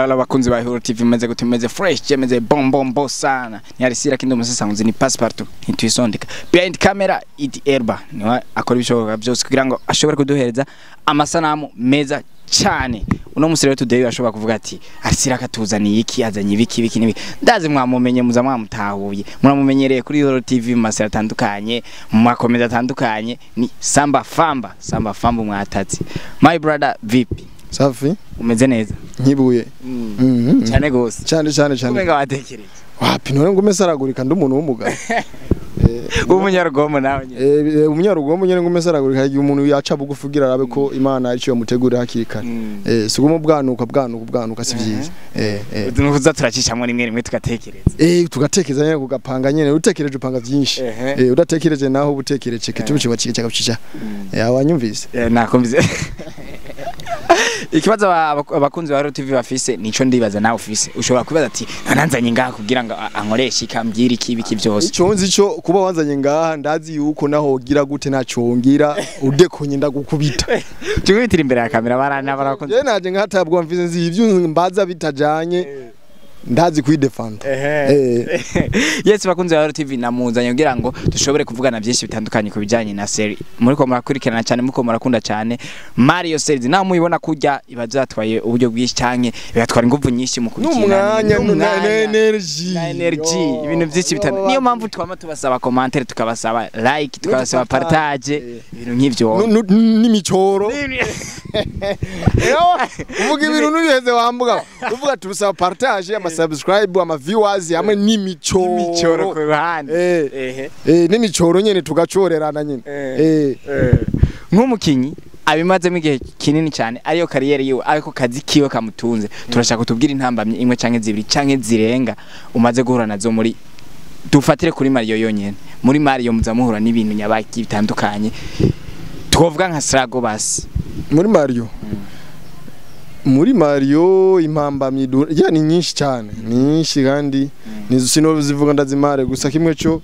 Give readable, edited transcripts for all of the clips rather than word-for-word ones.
Hola bakunzi ba Hero TV, meze gute? Meze fresh, je meze bom bom bo sana. Ni Arisira kindo musesanguzi ni Passepartout ntitwisondeka. Behind camera Idi Erba niwe akora ibishoboka byose kugira ngo ashobore kuduhereza amasanamu meza cyane. Uno musi rero today ashobora kuvuga ati Arisira akatuzaniye iki, azanye ibiki biki nibi. Ndazi mwamumenye, muza mwamutahuye. Muramumenyereye kuri Hero TV mu masera atandukanye, mu makomeza atandukanye, ni Samba Famba, Samba Famba mwatatsi. My brother, vipi? Safi. Umeze neza? Nkibuye. Cyane gose. Cyane cyane cyane. Umenga watekereje. Wapi none ngume saragurika ndi umuntu w'umugabo. Umunyarugomo nawe nyene. Umunyarugomo nyene ngume saragurika igihe umuntu yaca bugufi kugira arabe ko Imana icyo yamutegurira hakiri kare. Sigumo bwanuka bwanuka bwanuka si vyiza. Utunuza turacishamwe rimwe rimwe tugatekereza. Tugatekereza nyene kugapanga nyene, utekereje upanga vyinshi. Udatekereje naho ubutekereje kitubice baciye cyaca. Abanyumvise. Nakumvise. Ikibazo abakunzi ba Hero TV bafise nico ndibaza nawe ufise, ushobora kubaza ati nananzanye ngaha kugira ngo ankoreshe ikambwira iki biki byose. Ico nzi cyo kuba wanzanye ngaha ndazi yuko naho ugira gute ntacongera udekonye ndagukubita. Tukubitira imbere ya kamera barana barakunze. Je naje ngatabwa mfise nzi ivyo mbaza bitajanye ndazi kwidefenda. Yes, bakunzi ba Hero TV namuzanye kugira ngo dushobore kuvugana byinshi bitandukanye ku bijanye na série. Muriko murakurikirana cyane, muriko murakunda cyane Mario series. Naho muyibona kurya iba byatwaye uburyo bwinshi cyane, bigatwara ingufu nyinshi mu kubikina. N'umwanya na energy. Na energy, ibintu byinshi bitandukanye. Niyo mpamvu twama tubasaba commentaire, tukabasaba like, tukabasaba partage, ibintu nk'ivyo. N'imicoro. Uvuga ibintu n'ubiheze wambuga. Uvuga tubasaba partage, ama subscribe, ama viewers hamwe n'imicoro ku ruhande. N'imicoro nyene tugacorerana nyene. Nk'umukinyi abimazemo igihe kinini cyane, ariyo kariyeri yiwe, ariko kazi kiwe kamutunze. Turashaka kutubwira intambamye imwe canke zibiri canke zirenga umaze guhura nazo muri, dufatire kuri Mario yonyene. Muri Mario muza muhura n'ibintu nyabaki bitandukanye. Twovuga nka Srago basi. Muri Mario. Muri Mario impambamyi ya ni nyinshi cyane, ni nyinshi kandi nizo zivuga ndazimare gusa kimwe cyo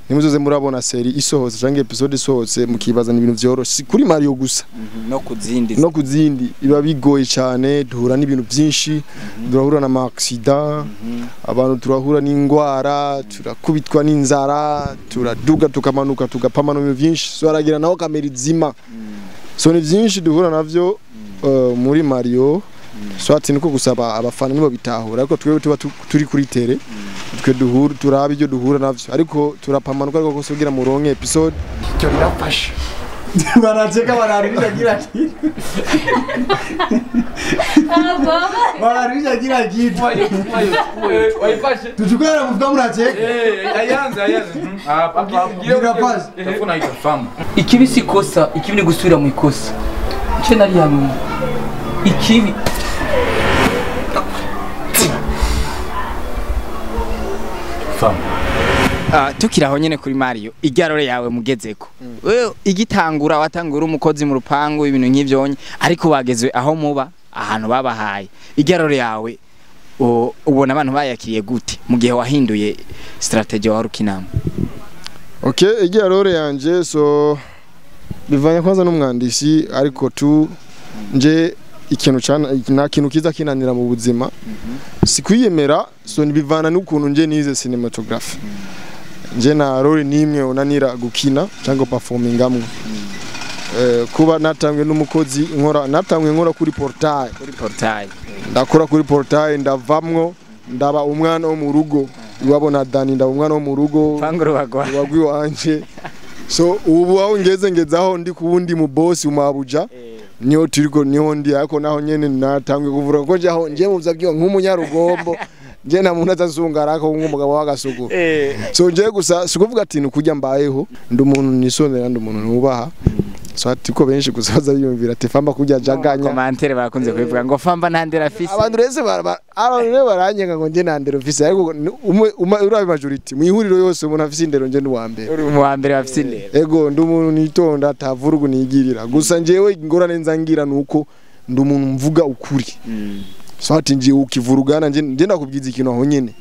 nimuzoze murabona série isohotse canke episode isohotse mukibaza ni ibintu vyoroshe kuri Mario gusa no kuzindi, no kuzindi iba bigoye cyane. Duhura n'ibintu byinshi, durahura na accident, abantu turahura n'ingwara, turakubitwa n'inzara, turaduga tukamanuka tugapamana ibintu byinshi. So aragira naho kamera izima. So ni byinshi duhura navyo muri Mario. So ati niko gusaba abafana nibo bitahura, ariko twebwe tuba turi kuri tere, twe duhura turaba ibyo duhura navyo, ariko turapamanuka ariko kusugira muronke episode cyo birafasha. Baracheka bararudisha kila kitu. Bararudisha kila kitu. Waifashe. Tuchukue na mfuka mnacheka. Ayanze ayanze. Hapa birafasha. Tafuna itafamu. Ikibi si kosa, ikibi ni gusubira mu ikosa. Nce nari hamwe. Ikibi famu. Tukiraho nyene kuri Mario, igarore yawe mugezeko. Wewe igitangura watangura umukozi mu rupangu ibintu nk'ivyonye, ariko bagezwe aho muba ahantu babahaye. Igarore yawe ubona abantu bayakiriye gute mu gihe wahinduye strategy wa rukinamo? Okay, igarore yanje so bivanye kwanza n'umwandisi, ariko tu nje ikintu cyane na kintu kiza kinanira mu buzima si kwiyemera. So nibivana n'ukuntu nje nize cinematography. Nje na role nimwe unanira gukina cyangwa performingamwe. Kuba natangwe n'umukozi nkora, natangwe nkora kuri portail. Kuri portail. Ndakora kuri portail ndavamwo ndaba umwana wo mu rugo. Iwabona Dani ndaba umwana wo mu rugo. Panguro bagwa. Bagwi wanje. So ubu aho ngeze ngezaho ndi kuwundi mu boss umabuja. Niho turiko niho ndi ariko naho nyene natangwe kuvura ko nje aho nje muza byo nk'umunyarugombo. Nje na muntu azazungara ko nk'umugabo w'agasuku. So nje gusa sikuvuga ati nukujya mbayeho ndi umuntu nisonera ndi umuntu nubaha. So ati ko benshi gusa bazabiyumvira ati Famba kujya jaganya. Commentaire bakunze kubivuga ngo Famba ntandera afise. Abantu rese abantu baranyenga ngo nje ntandera afise, ariko urabi majority mu ihuriro yose umuntu afise indero nje ndi wa mbere. Uri mu wa mbere afise indero. Ego ndi umuntu nitonda atavurugu nigirira. Gusa njewe ingorane nzangira nuko ndi umuntu mvuga ukuri. So ati nje ukivurugana nje ndakubwiza ikintu aho nyene.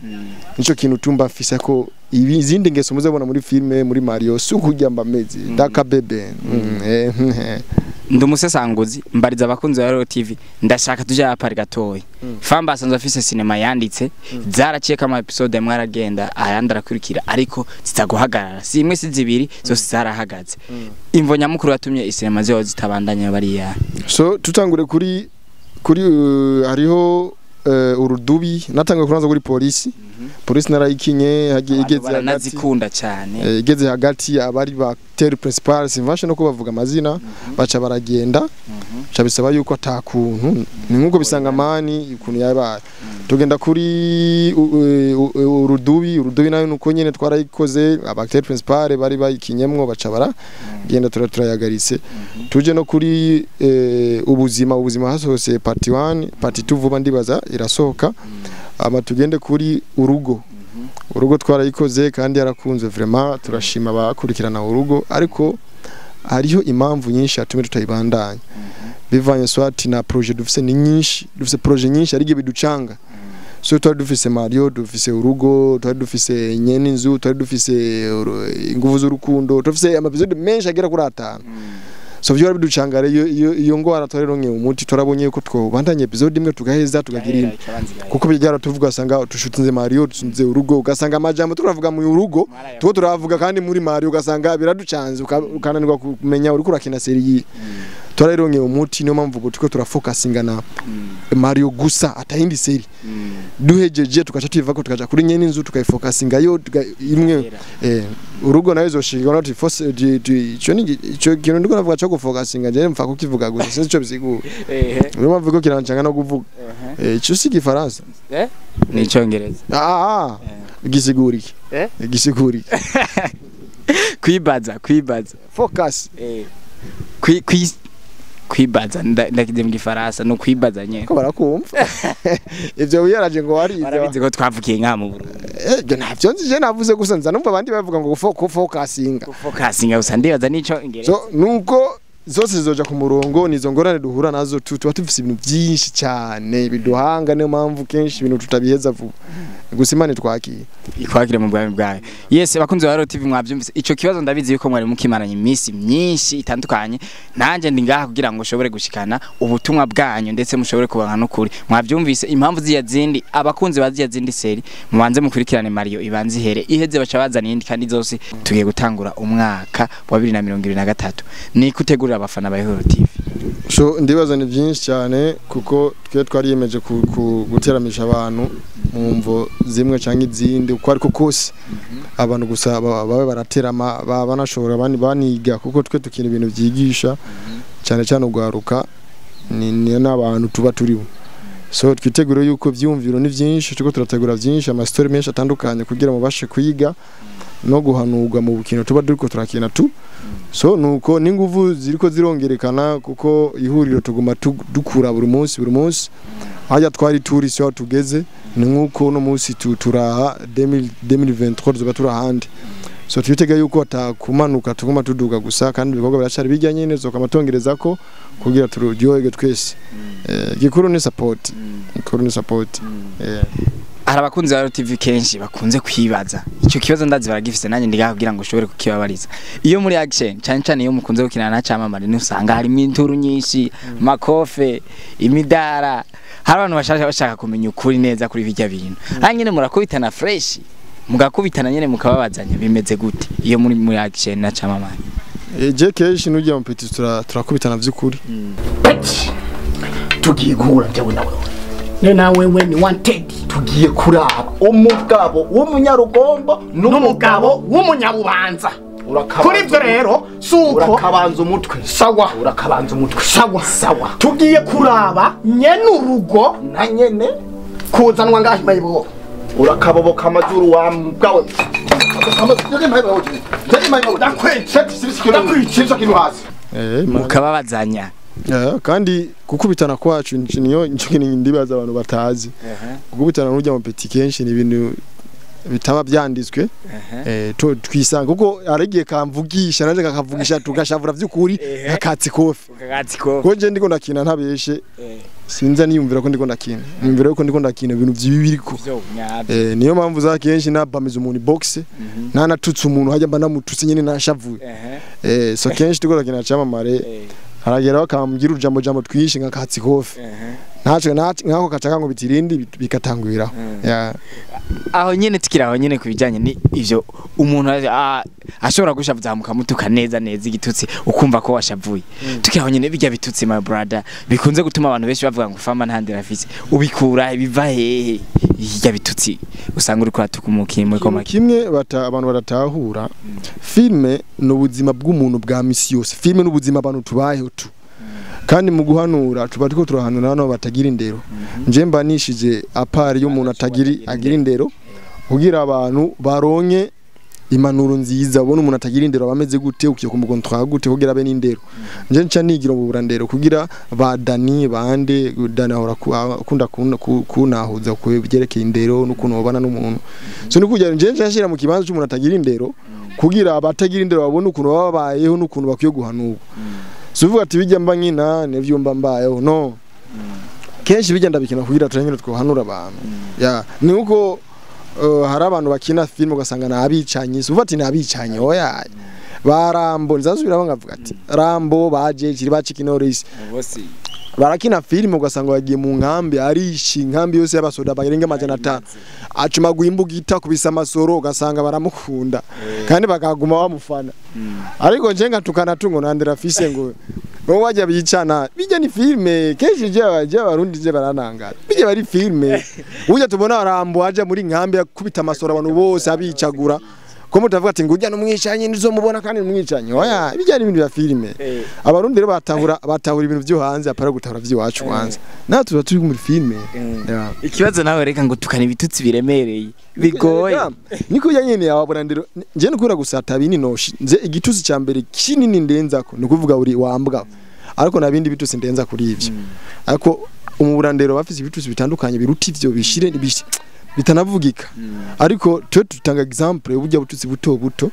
Nico kintu tumba afise ko izindi ngeso muzabona muri filme muri Mario si ukujya mba mezi daka bebe. Ndi umusesanguzi, mbariza abakunzi ba Royal TV, ndashaka tuje apari gatoyi. Famba asanzwe afise sinema yanditse, zaraciyeko ama episode amwe aragenda ayandi arakurikira, ariko zitaguhagarara, si imwe si zibiri, zose zarahagaze. Imvo nyamukuru yatumye isinema ziho zitabandanya bariya? So tutangure kuri hariho urudubi. Natanguye kuranza kuri polisi. Polisi narayikinye hagiye Abantu igeze hagati. baranazikunda cyane. Igeze hagati, abari ba acteur principal, simvashe no kubavuga amazina, baca baragenda, ca bisaba yuko atakuntu ni nkuko bisanga mani ukuntu yabaye. Tugenda kuri urudubi. Urudubi nayo nuko nyene twarayikoze, aba acteur principal bari bayikinyemwo baca baragenda, turayagaritse. Tuje no kuri ubuzima. Ubuzima hasohotse part 1, part 2 vuba ndibaza irasohoka. Ama tugende kuri urugo. Urugo twarayikoze kandi yarakunze vraiment, turashima abakurikirana urugo, ariko hariho impamvu nyinshi yatumye tutayibandanya, bivanye swati na projet dufise ni nyinshi. Dufise projet nyinshi, ariko biducanga. So twari dufise Mario, dufise urugo, twari dufise nyene inzu, twari dufise inguvu z'urukundo, dufise ama episode menshi agera kuri 5. So vyo biducanga rero, iyo ngwara twarironkeye umuti, turabonye yuko twobandanya episode imwe tugaheza, tukagira indi, kuko byara tuvuga asanga tushutinze Mario, tusunze urugo, ugasanga amajambo turavuga mu urugo tuko turavuga kandi muri Mario, ugasanga biraducanze, ukananirwa kumenya uriko urakina série. Twararonkeye umuti, niyo mpamvu ubu turiko turafocusinga na Mario gusa, atayindi série. Duhejeje tukaca tuyivako, tukaja kuri nyene inzu, tukayifocusinga yo imwe. Urugo nayo izoshirwa no tifose. Ico ni ico kintu ndiko navuga cyo gufocusinga, je mfa kukivuga gusa, sinzi ico bisigura. Niyo mpamvu ko kirancanga no kuvuga. Ico si igifaransa. Ni icyongereza. Ah, gisigura iki? Eh? Gisigura iki? Kwibaza, kwibaza. Focus. Kwibaza ndakize mu gifaransa no kwibaza nyene. Ko barakumva ivyo wiyaraje ngo warize. Barabizi ko twavukiye ngaha mu Burundi. Ibyo ntavyo nzi, je navuze gusa nza numva abandi bavuga ngo focusinga. Focusinga gusa, ndibaza n'icyongereza. So nuko zose zizoja ku murongo, nizo ngorane duhura nazo. Tuba dufise ibintu byinshi cyane biduhanga, niyo mpamvu kenshi ibintu tutabiheza vuba. Gusa Imana itwakiye. Ikwakire mu bwami bwayo. Yes, bakunzi ba Royal TV, mwabyumvise ico kibazo, ndabizi yuko mwari mukimaranye iminsi myinshi itandukanye. Nanjye ndi ngaha kugira ngo ushobore gushikana ubutumwa bwanyu, ndetse mushobore kubanka n'ukuri. Mwabyumvise impamvu ziya zindi. Abakunzi ba ziya zindi série, mubanze mukurikirane Mario, ibanze ihere, iheze baca bazana iyindi. Kandi zose tugiye gutangura umwaka wa 2023, ni kutegurira abafana ba Royal TV. So ndibaza ni byinshi cyane, kuko twe twariyemeje guteramisha abantu mu mvo zimwe cyangwa izindi, uko ariko kose abantu gusa babe baraterama, baba banashobora abandi baniga, kuko twe tukina ibintu byigisha cyane cyane ugwaruka ni n'abantu tuba turiho. So twitegure yuko ivyumviro ni byinshi, turiko turategura byinshi, amastori menshi atandukanye kugira mubashe kwiga no guhanurwa mu bukino tuba turiko turakina tu. So nuko n'inguvu ziriko zirongerekana, kuko ihuriro tuguma dukura buri munsi buri munsi. Hajya twari turi si aho tugeze, ni nkuko uno munsi turaha 2023 tuzoba turi ahandi. So twitega yuko atakumanuka, tuguma tuduga gusa, kandi ibikorwa biracari bijya nyene, zokama tongereza ko kugira turyoherwe twese. Gikuru ni support, gikuru ni support. Hari abakunzi ba Royal TV kenshi bakunze kwibaza icyo kibazo, ndazi baragifise, nanjye ndigaha kugira ngo ushobore kukibabariza. Iyo muri action, cyane cyane iyo mukunze gukinana na camamare, ni usanga harimo inturu nyinshi, makofe, imidara. Hari abantu bashaka bashaka kumenya ukuri neza kuri bijya bintu. Hanyuma nyene murakubitana fresh, mugakubitana nyene mukababazanya, bimeze gute iyo muri action na camamare? Je kenshi n'ujya mu petit turakubitana vy'ukuri. Peti, tugiye guhura njyewe na wewe. Ne na wewe ni wanted. Tugiye kuraba umugabo w'umunyarugombo n'umugabo w'umunyabubanza. Kuri ibyo rero si uko Urakabanza umutwe. Sawa. Urakabanza umutwe. Sawa. Sawa. Tugiye kuraba nyene urugo na nyene kuzanwa ngaho mayibobo. Urakaboboka amazuru wa mbwawe. Ndakwica. Mukababazanya. Kandi gukubitana kwacu niyo nico kintu ndibaza abantu batazi. Gukubitana n'ujya mu petit kenshi ni ibintu bitaba byanditswe. Twisanga kuko aragiye kamvugisha naje kakavugisha, tugashavura vy'ukuri nkakatsi kofi. Ukakatsi kofi. Ko je ndiko ndakina ntabeshe, sinza niyumvira ko ndiko ndakina, niyumvira ko ndiko ndakina ibintu vy'ibiriko. Vyo nyabyo. Niyo mpamvu za kenshi nabamiza umuntu box, ntanatutse umuntu hajya mba namututse nyene nashavuye. So kenshi turiko turakina camamare. Haragera bakambwira urujambo jambo twishi nka katsi kofi. Ntaco nkako kacaka ngo bitirindi bikatangwiraho. Yeah. Aho nyene tukira aho nyene kubijanye ni ivyo umuntu ashobora gushavuza mukamutuka neza neza igitutsi ukumva ko washavuye. Tukira aho nyene bijya bitutsi my brother bikunze gutuma abantu benshi bavuga ngo Famba nta ndero afise. Ubikura biva hehe bijya bitutsi usanga uri kwatuka umukimwe Ikintu kimwe abantu baratahura filme ni ubuzima bw'umuntu bwa misi yose. Filme ni ubuzima abantu tubayeho tu. Kandi mu guhanura tuba turiko turahanura hano batagira indero. Nje mba nishije apari y'umuntu agira indero kugira abantu baronke impanuro nziza ubona umuntu atagira indero abameze gute ukiye kumukontra gute kugira abe n'indero. Nje nca nigira mu burandero kugira ba Dani bande Dani ahora akunda kunahuza ku byerekeye indero n'ukuntu babana n'umuntu. So ni kugira nje nca nshira mu kibanza cy'umuntu atagira indero kugira abatagira indero babone ukuntu babayeho n'ukuntu bakwiye guhanurwa. Suvuga ati bijya mba nkina n'ivyo mba mbayeho no. Kenshi bijya ndabikina kugira turengere twohanura abantu. Ya ni uko hari abantu bakina film ugasanga nabicanyi. Suvuga ati nabicanyi oya. Ba Rambo nzasubira ngavuga ati Rambo baje kiri bacikinoris. Barakina film ugasanga bagiye mu nkambi arishi inkambi yose y'abasoda barenga 500. Acuma guimbugita kubisa amasoro ugasanga baramukunda kandi bakaguma bamufana. Ariko nje ngatukana tungo nandera fise ngo bo wajya bicana bijya ni filme kenshi je abarundi je baranangara bijya bari filme ujya tubona Rambo aje muri nkambi yakubita amasoro abantu bose abicagura ko mutavuga ati ngujya n'umwicanyi nizomubona kandi n'umwicanyi oya bijya ni ibintu bya filme. Abarundi rero batahura ibintu byo hanze apara gutahura by'iwacu hanze natwe turi muri filme. Ikibazo nawe reka ngo tukana ibitutsi biremereye bigoye niko ya nyene yababona ndero nje nukura gusata bini noshi nze igitutsi cya mbere kinini ndenzako nukuvuga uri wambwa ariko nabindi bitutsi ndenza kuri ivyo ariko umuburandero bafise ibitutsi bitandukanye biruta ivyo bishire bitanavugika. Ariko twe tutanga example ubujya bututsi buto buto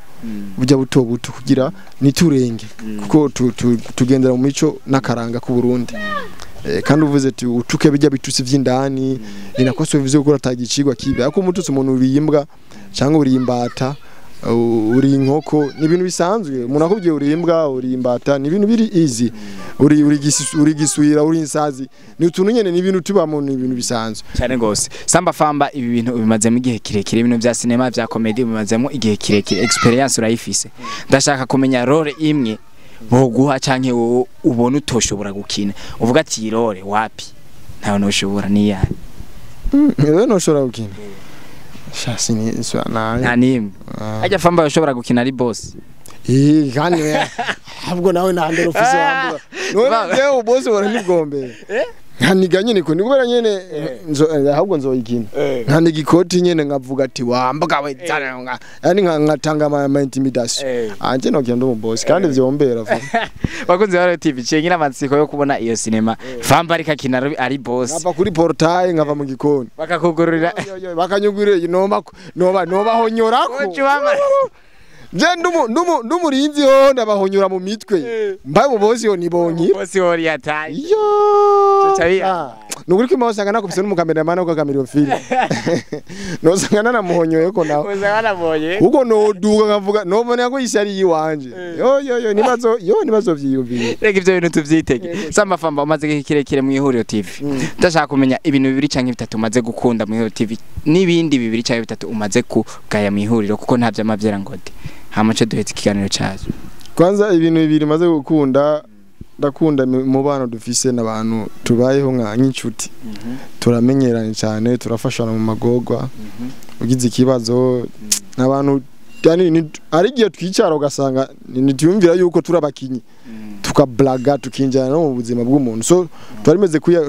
ubujya buto buto kugira niturenge kuko tugendera mu mico n'akaranga ku Burundi. Kandi uvuze ati utuke bijya bitutsi vy'indani inakoso bivuze ko ratagicirwa kibe ariko umututsi umuntu uriyimbwa cyangwa uriyimbata uri inkoko ni ibintu bisanzwe. Umuntu akubwiye uriyimbwa uriyimbata ni ibintu biri easy. Uri giswira uri insazi ni utuntu nyene ni ibintu tubamo ni ibintu bisanzwe cyane gose. Samba Famba ibi bintu ubimazemo igihe kirekire, ibintu bya cinema bya comedy ubimazemo igihe kirekire, experience urayifise. Ndashaka kumenya role imwe boguha canke wowe ubona utoshobora gukina uvuga ati role wapi ntawe noshobora ni yahe? Wewe noshobora gukina shasi ni swa nta nimwe ajya Famba yoshobora gukina ari boss. Kandi ahubwo nawe nandero office wambura none jewe boss wora nibwombe nkaniga nyene ko nikubera nyene ahubwo nzoyikina nkaniga ikoti nyene nkavuga ati wambwa we tsana yani nkatanga ama intimidation anje no genda mu boss kandi vyombera vuba. Bakunze ba TV cengira amatsiko yo kubona iyo cinema Famba ariko akina ari boss nkava kuri portail nkava mu gikoni bakakugururira bakanyugurira noba noba noba honyorako Je ndumurinzi ho ndabahonyura mu mitwe mbaye mu bosi yo nibonye bosi wori yataye yo nukuri ko usanga nakubise n'umukameramana ukakamera iyo filime no usanga nanamuhonyoye ko nawe usanga nabonye uko noduga nkavuga nobona ko isi ari yiwanje yo yo yo nibazo yo nibazo vyiyumviye. Reka ivyo bintu tuvyitege. Samba Famba umaze igihe kirekire mu Ihuriro TV ndashaka kumenya ibintu bibiri canke bitatu umaze gukunda mu Ihuriro TV n'ibindi bibiri canke bitatu umaze kugaya mu Ihuriro kuko nta vyamavyera ngode hamace duhetse ikiganiro cyazo. Kwanza ibintu bibiri maze gukunda ndakunda mubano dufise n'abantu tubayeho nka nk'inshuti. Turamenyeranye cyane turafashana mu magogwa ugize ikibazo n'abantu yani ari giye twicara ugasanga nitiyumvira yuko turabakinyi tukablaga tukinjana no mu buzima bw'umuntu. So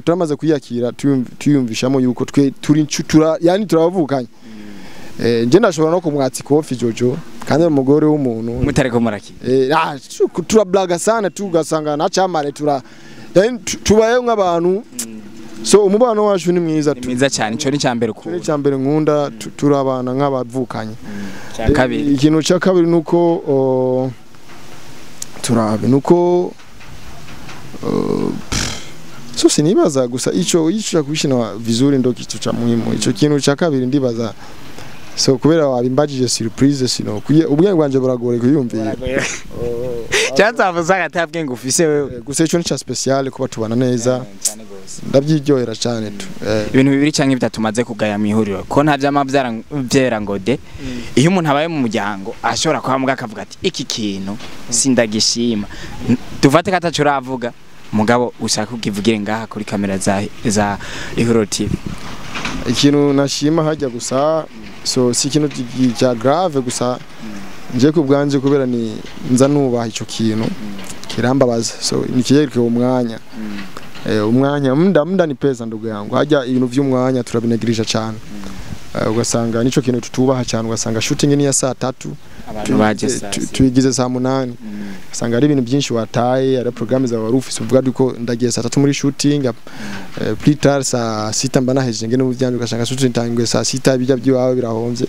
turamaze kuyakira tuyumvishamo yuko twe turi tura yani turabavukanye. Nje ndashobora no kumwatsi kofi Jojo kandi umugore w'umuntu mutareko muraki turablaga sana tugasanga na chamare tura yani tubaye nk'abantu. So umubano wacu ni mwiza tu mwiza cyane ico ni cyambere uko ni cyambere nkunda turabana nk'abavukanye. Cya kabiri ikintu cya kabiri nuko turabe nuko so sinibaza gusa ico ico kubishina vizuri ndo kitu cha muhimu. Ico kintu cya kabiri ndibaza So kubera wabimbajije surprise, sino ubwenge bwanje buragore kuyumvira. Cyazavuze agatabwe ngo ufise wewe. Gusa ico ni ca special kuba tubana neza, ndabyiryohera cyane tu. Ibintu bibiri canke bitatu maze kugaya mu ihuriro ko nta vyama vyera ngo de. Iyo umuntu abaye mu muryango ashobora kuba muga akavuga ati iki kintu sindagishima. Dufate ko ataco uravuga mugabo ushaka ukivugire ngaha kuri kamera za Ihuriro TV. Ikintu nashima hajya gusa, so si ikintu cya grave, gusa nje ku bwanje kubera ni nza nubaha ico kintu kirambabaza, so nikiyereke umwanya. Umwanya muda ni pesa ndugu yangu, hajya ibintu vy'umwanya turabinegirisha cyane. Ugasanga nico kintu tutubaha cyane, ugasanga shooting ni ya saa 3 abantu baje saa tuyigize saa 8, ugasanga ari ibintu byinshi wataye, ari programme za wari ufise uvuga ko ndagiye saa 3 muri shooting, plus tard saa 6 mba nahejeje ngene uvyanje, ugasanga shooting itanguye saa 6, bijya by'iwawe birahomvye.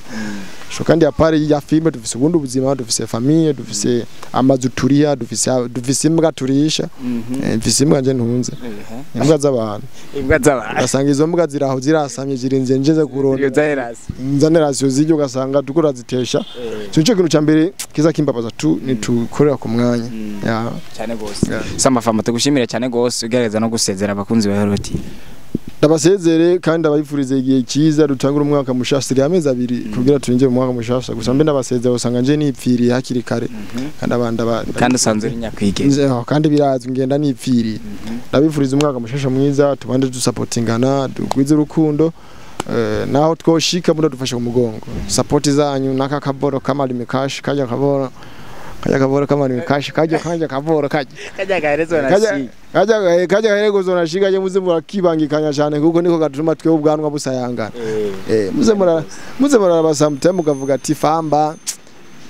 So kandi apart ya filme dufise ubundi buzima, dufise famille, dufise amazu turiya, dufise imbwa turisha. Mfise imbwa nje ntunze, imbwa z'abantu. Imbwa z'abantu. Ugasanga izo mbwa ziraho zirasamye zirinze njeze kuronda nzanirasiyo ziryo, ugasanga tukura zitesha. So ico kintu ca mbere kiza kimbabaza tu nitukorera ku mwanya. Cyane gose. Samba Famba tugushimire cyane gose, ugerageza no gusezera abakunzi ba Ihuriro TV. Ndabasezere kandi abayifurize igihe cyiza, dutangura umwaka mushasha, ya amezi abiri kugira turinjire mu mwaka mushasha. Gusa mbe ndabasezera, usanga nje nipfiriye hakiri kare, kandi abandi kandi usanzwe uri nyakwigeze kandi birazwi ngenda nipfiriye. Ndabifuriza umwaka mushasha mwiza, tubande dusapotingana, dugwize urukundo, naho twoshika muradufasha ku mugongo, support zanyu naka kaboro kamali mikashi kajya kaboro kajya kaboro kamali mikashi kajya kaboro kajya gaherezwa na shi kajya gaherezwa na shi kajya muze murakibangikanya cyane, kuko niko gatuma twe ubwanwa busayangana. Muze muraraba sometimes mukavuga ati Famba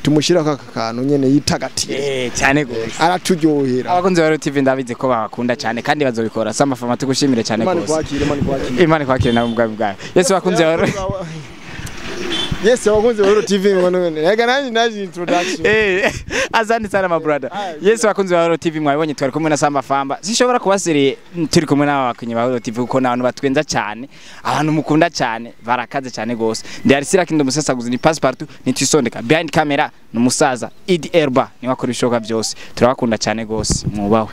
tumushira kaka kantu nyene yitagatire cyane gose, araturyohera. Abakunzi ba TV ndabizi ko babakunda cyane kandi bazobikora. Samba Famba tugushimire cyane gose. Imana kwakire nawe ubwami bwawe. Yesu bakunzi ba Yes, abakunzi ba Ihuriro TV ngono. Ega nanje introduction. Asante sana my brother. Yes, bakunzi ba Ihuriro TV mwabonye twari kumwe na Samba Famba. Sishobora kubasiriye turi kumwe n'abakinyi ba Ihuriro TV kuko n'abantu batwenza cyane, abantu mukunda cyane, barakaze cyane gose. Ndi Arisira Kindo musesaguzi ni Passepartout ni Twisondeka. Behind camera ni umusaza Idi Erba ni wakora ibishoboka byose. Turabakunda cyane gose. Mwubahwe.